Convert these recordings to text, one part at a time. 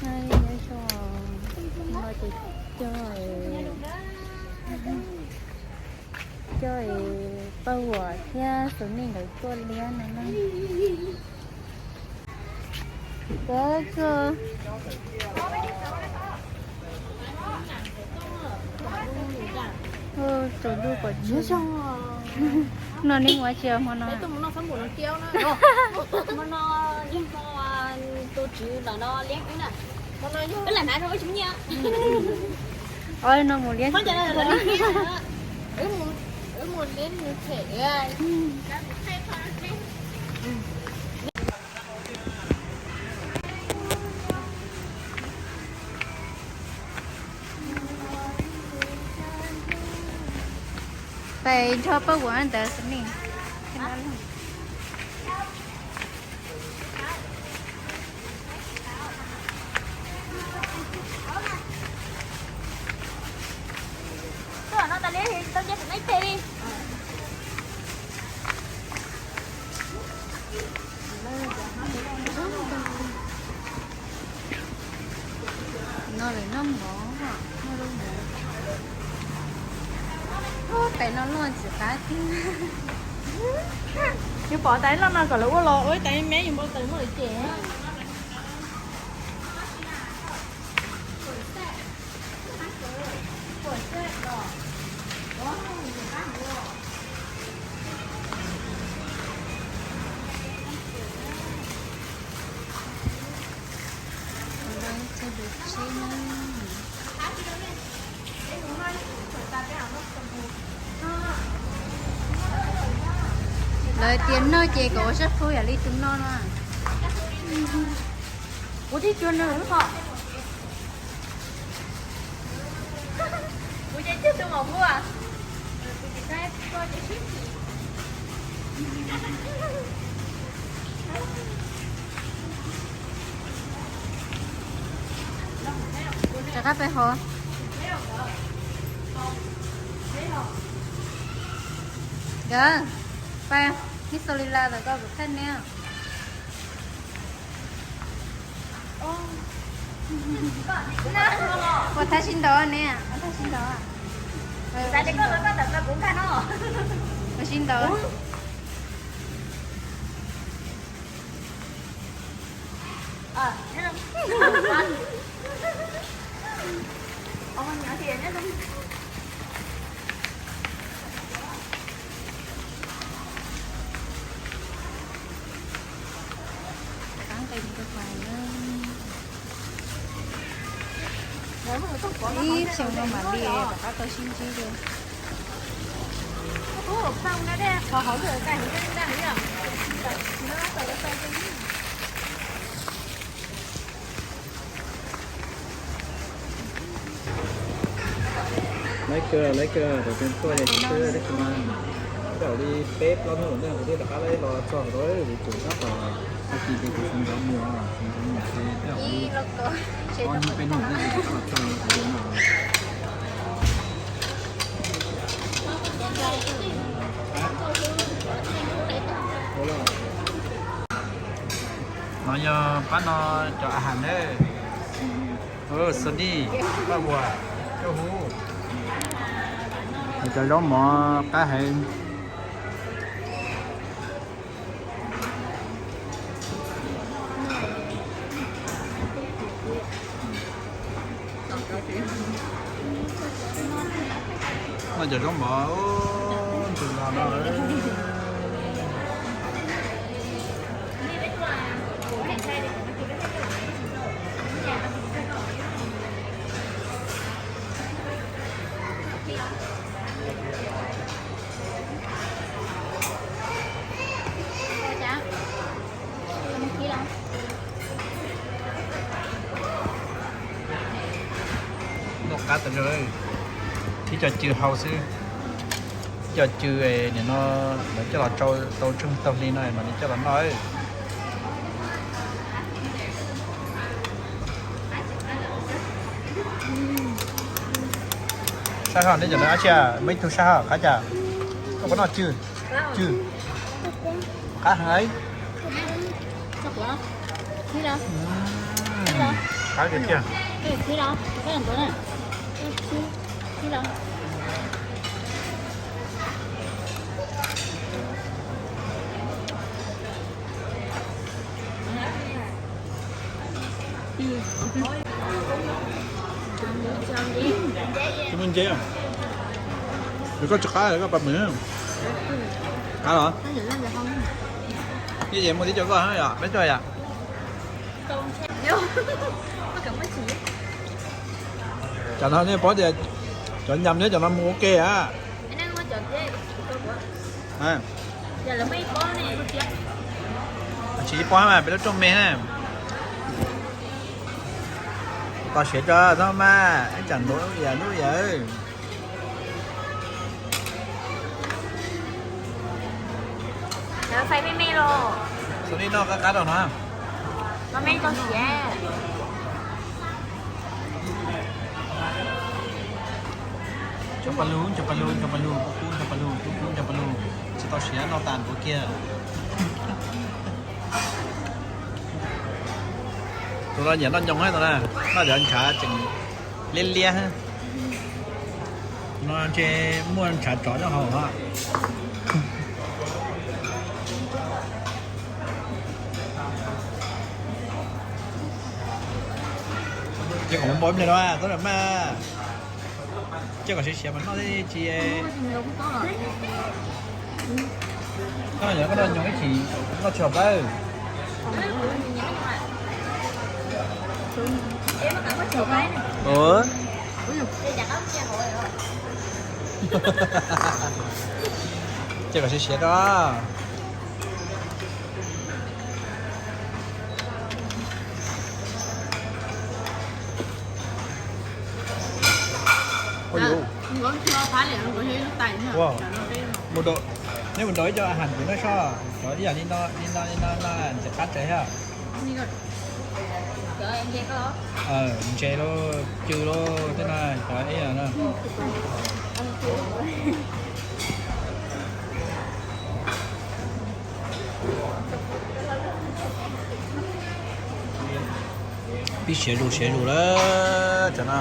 Nyob zoo, no ces coj, coj Paj Huam thiab Xus Nij nkawd tuaj liab no na. Koj tsuag tsaus ntuj pom tsis. No nej mus ua tsi hmo no? Hmo no yeej hmo tus tswv ntawm no liab wb na. Wb lam hnav rau wb tsis muaj nyiaj. Os, no mus liab. Pais nrog Paj Huam ntawd xwb ne. No lawv noj mov, noj zaub mov. Tais no loj ntxim qab tiag. Yus pom tais loj no kom lawv ua los ua ib tais me me yus npau taws muab lawv cem. Lawv tias noj ces kom ua sab phu yam li tus no no. Kuv twb tsuas nws lub qhov. Kuv ces cog tus maum npua. Rov qab peb hov. Nkawd, pab, neb xaus li las tau koj kuv thaij neb. Ua thaij sib ntaus ne, ua thaij sib ntaus. Ua sib ntaus. Ib xyoo no mam li rov qab tau sib ntsib dua. Laiv kawg, laiv kawg, tam sim no twb tsis mas, twb li peb plaub hnub lawm ntej kuv thiaj rov qab los txog rau kuv tsum sab tom Thaib Kiv ces kuv sawv ntxov mus, sawv ntxov mus ces twb li ob hnub peb hnub ntej kuv rov qab los txog kuv no. No yog pab no cov a has na. Xus Nij, Paj Huam, Cauj Hub. Cov zaub mov qab heev. Noj cov zaub mov ntxim los no. Noj qab tas zog, tib co cw hau xwb. Tib co cw nim no lawv coj los rau tau tsawg taug li no mam li coj los noj. Sab hab neb cov dab tsi, muaj ib tug sab hab qab cas, koj puas noj cw? Cw qab heev. Qab tiag tiag. Tsis muaj nceb. Yog koj tsis qab koj pas mws. Qab los? Ib yam muaj tib co koj yom, peb tuaj yom. Cov no nej paub tias cov nyam nyob cov no mus ua ke a. Tsis paub mas peb lub rooj me na. Tos siav tso txhob maj, ib tsam ntuav lub yam lub yam. Xws li noj qab qab rau no. Ncho pa lug, ncho pa lug, ncho pa lug, kub kub ncho pa lug, kub kub ncho pa lug, tsis tau siav noj tas ntuav kiag. Tus no nyiam noj nyoos na, tus no noj cov ntshav tseem liab liab. No ntshe muaj ntshav tsov nyob hauv. Ces kom npau mlej no txhob mam maj. Ces kom siav siav mas noj thiaj tsis. Koj noj nyoos, koj noj nyoos ib chim noj tsis haum plab. Ces kom siav siav rau. Mus rau, neb mus rau ib co a has kuv noj soj, cov ib yam li no li no li no no ntxim qab tsev thiab. Ntses lauj, cw lauj, tej no cov ib yam no. Pib siav zus siav zus lawm cov no.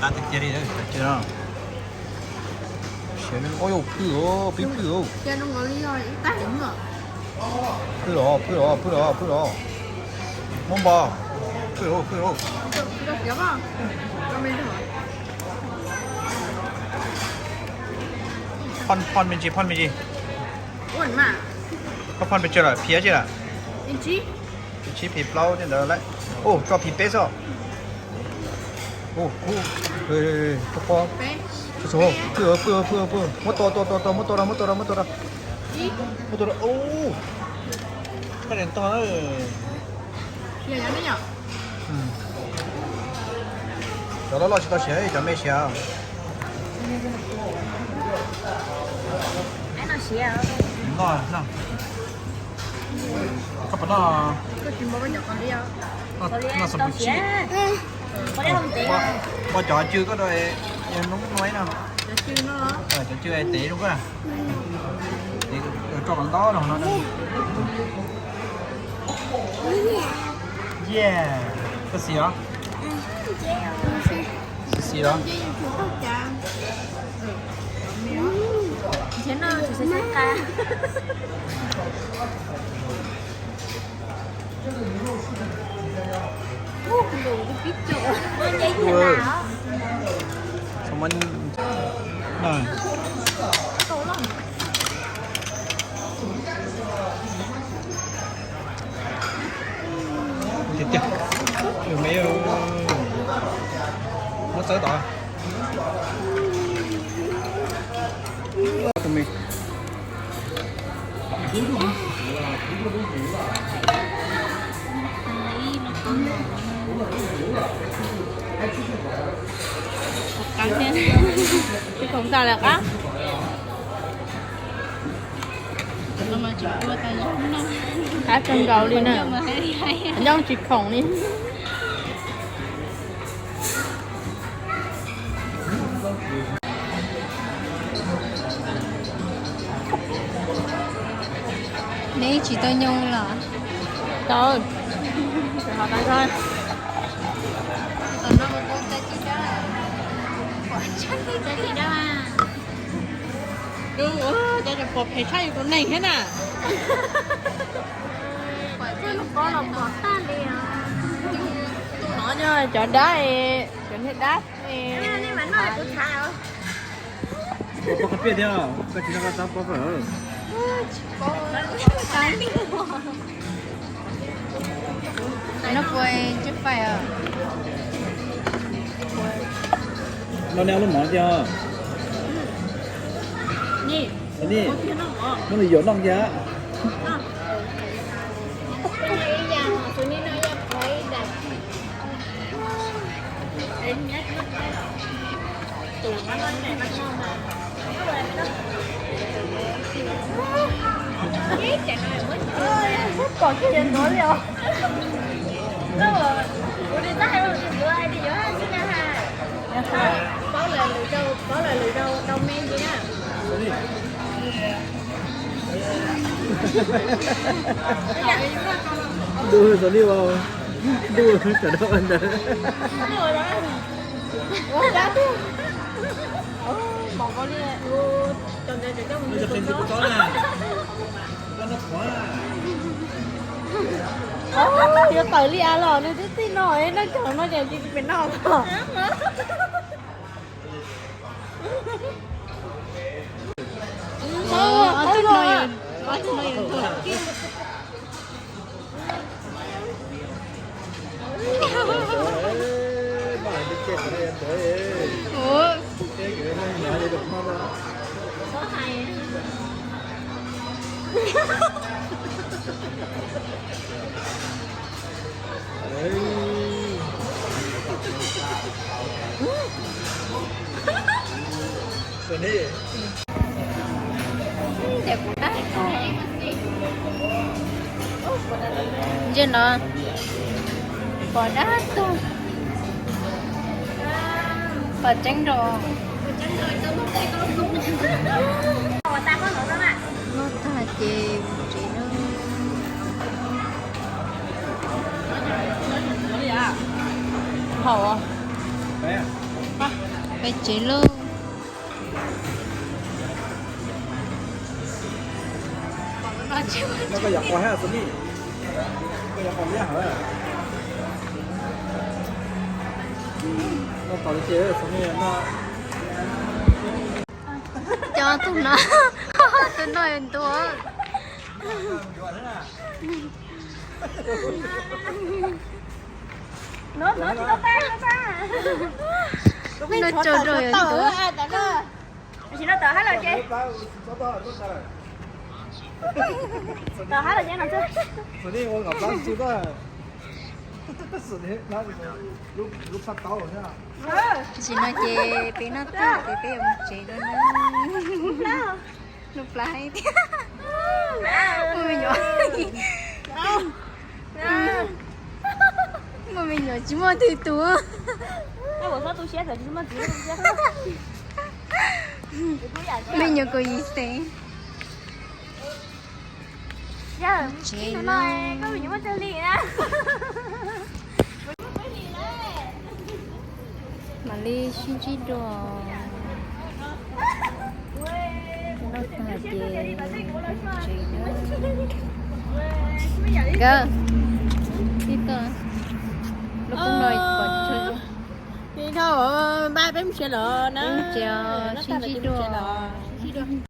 Qab tiag tiag li cov no. Siav, ua yus phwj os, pib phwj os. Phwj los, phwj los, phwj los, phwj los. Muab npo. Phwj los, phwj los. Phoj, phoj me ntsis, phoj me ntsis. Koj phoj pes tsawg lawm, phim dab tsi lawm? Tsib phim plaub tej ntawd lawm. Ua tso phim peb xwb. Ua kub, pw, pw, pw, muab tua tua tua tua, muab tua rau, muab tua rau, muab tua rau. Muab tua rau, ua, koj niam ntog. Cov loj loj tsis tau siav, cov me siav. Noj, noj. Koj puas noj? Noj xo pus tsib. Noj cov cw koj rau, yog nub nuaib no. Cov cw es tev zoo koj. Tev rau qhov ntob no no. Yeah, koj xis os. Xis los. Tiag tiag. Muab txawb tod. Khoom tas lawm qab. Qab kawg nkaus li na. Nyob tsis khoom li. Neb tsis tau nyob los? Tau. Cov no cov pom phem tshaj yus tus neeg thiab na. Tus no yog cov dab, cov niag dab. No puas ntsib fais os? No ne, lub mov tiag. Ni, muab nws yuav noj kiag. Kom kiag yuav ntxuav li os. Kuv li tab hais ntxuav hais tias yuav haj xwb na ha. Paub lawv lwm zaus, paub lawv lwm zaus tau me ntsis na. Ntuj, Sony, ntuj, tsam no ntawd. Yuav tawm li as los nws twb txij no, noj cov no ces tsis pem no. Ntsia no, pom dab tuag, pom tseeb rau. Noj tag ces mus tsev na. Haum, peb tsev lauj. Cov tus no, tus no ntuav. No tso rau ntuav. Tsis no tawm hab los ces. Tawm hab los ces no. Tam sim no ces peb noj tag ces peb yuav mus tsev dua na. Noj plab thiab. Muaj me nyuam, muaj me nyuam tsis muaj twg tus. Me nyuam kaum yim xees. Tsev no. Mam li sib ntsib dua. Noj tag ces tsev na. Nkawd, tib toj, lub koob no pom tshwm. Tib toj, bye, peb mus tsev lawm na. Peb mus tsev os, sib ntsib dua.